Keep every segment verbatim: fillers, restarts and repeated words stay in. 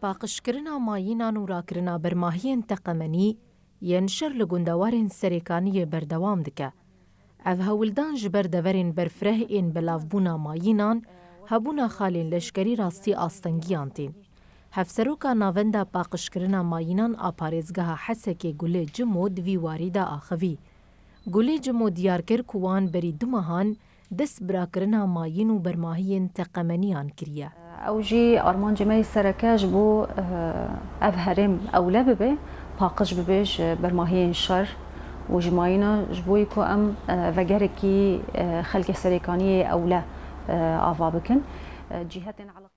Paqijkirina mayînan û rakirina bermahiyên teqemenî yên şer li gundewarên Serêkaniyê berdewam dike. Ev hewldan ji ber deverên berfireh ên belavbûna mayînan, hebûna xalên leşkerî rastî astengiyan tên. Hevseroka Navenda Paqijkirina Mayînan a Parêzgeha Hesekê Gulê Cimo di vî warî de axivî. Gulê Cimo diyar kir ku wan berî du mehan dest bi rakirina mayîn û bermahiyên teqemeniyan kiriye. Ew jî armancê me yê sereke ji bo, eh, ev herêm ewle bibe, paqij bibe ji bermahiyên şer û ji mayîna, ji bo ku em, eh, vegerekî, eh, xelkê Serêkaniyê ewle, eh, ava bikin. Eh, cîhetên eleqe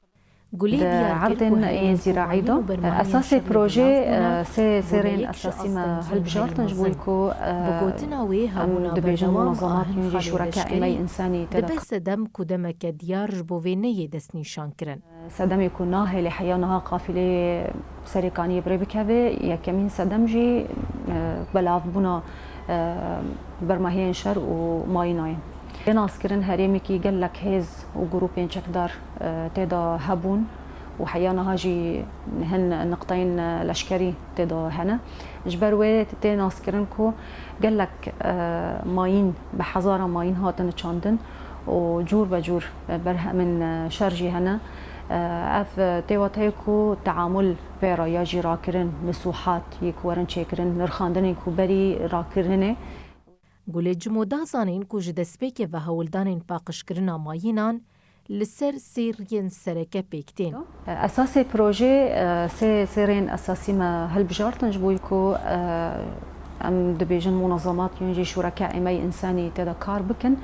Gulê Di diyar kir erdên ku ên herêmên zîraî de, mayîn û bermahiyên esasê şer û projê, belavbûna, eh, sê, sê rên esasî me hilbijartin ji bo ku, eh, bi gotina wê em hebûna dibêjin berdewam munazemat a hin yûn jî xalên şureke leşkerî êmey însanî tê de dibe sedem ku demeke diyar ji bo vê neyê destnîşan kirin. Sedemê ku nahêle heya niha qafîleyê Serêkaniyê bi rê bikeve, yekemîn sedem jî, eh, belavbûna, eh, bermahiyên şer û mayîna ye. Tê naskirin herêmekî gelek hêz û grûpên çekdar, eh, tê de hebûn û heya niha jî hin niqteyên, eh, leşkerî tê de hene. Ji ber wê tê naskirin ku gelek, eh, mayîn, bi hezaran mayîn hatin çandin û cûr be cûr, eh, berhemên, eh, şer jî hene. Eh, ev, eh, tê wateyê ku teamul pê re ya jî rakirin, misûhat yê ku werin çêkirin, nirxandinên ku berî rakirinê. Gulê Cimo da zanîn ku ji destpêkê ve hewldanên paqijkirina mayînan li ser sê riyên sereke pêk tên. Esasê projê, e, sê, sê rên esasî me hilbijartin ji bo ku, e, em dibêjin munazemat yûn jî şureke êmey însanî tê de kar bikin.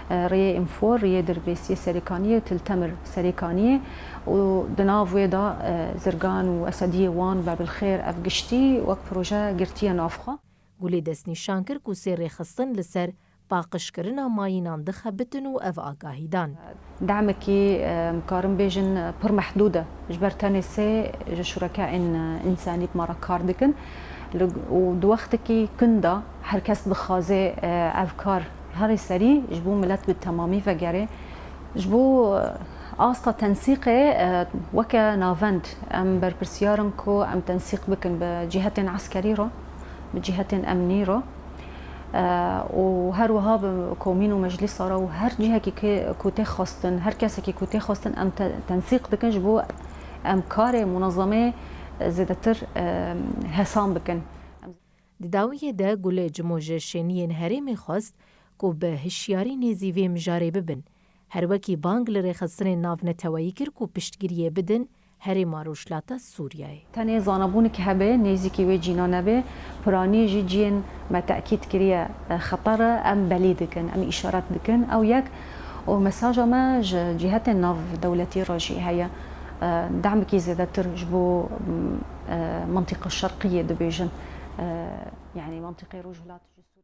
E, riyê Înfor, riyê Dirbêsiyê Serêkaniyê, Til Temir Serêkaniyê û di nav wê de, e, Zirgan û Esediyê wan, Bebilxêr, ev giştî wek proje girtiye nav xwe. Gulê destnîşan kir ku sê rêxistin li ser paqijkirina mayînan dixebitin û ev agahî dan. Demekî, em karin bêjin, pir mehdûd e. Ji ber tenê sê ji şurekayên însanî bi me re kar dikin. Li, û di wextekî kin de her kes dixwaze, e, ev kar herê serî ji bo milet bi temamî vegere. Ji bo, e, asta tensîqê, e, weke navend em berpirsiyar in ku em tensîq bikin bi cîhetên eskerî re, bi cîhetên emnî re, e, û her wiha bi komîn û meclîsa re û her cihekî ke-, ku tê xwestin, her kesekî ku tê xwestin em te-, tensîq dikin ji bo em karê munezemê zêdetir, e, hesan bikin. Di dawiyê de Gulê Cimo ji şêniyên herêmê xwest ku bi hişyarî nêzî vê mijarê bibin. Her wekî bang li rêxistinên navneteweyî kir ku piştgiriyê bidin Herêma Rojhilata Sûriyeyê. Tenê zanabûnik hebe, nêzîkî wê cîna nebe, piranî jî ciyên me tekîd kiriye, e, xeter e, em belî dikin, em îşaret dikin. Ew yek, û mesaja me ji cîhetên nav dewletî re jî heye. E, demekî zêdetir ji bo, m, e, mintîqa şerqiyê dibêjin. E, yanî mintîqê Rojhilat jî.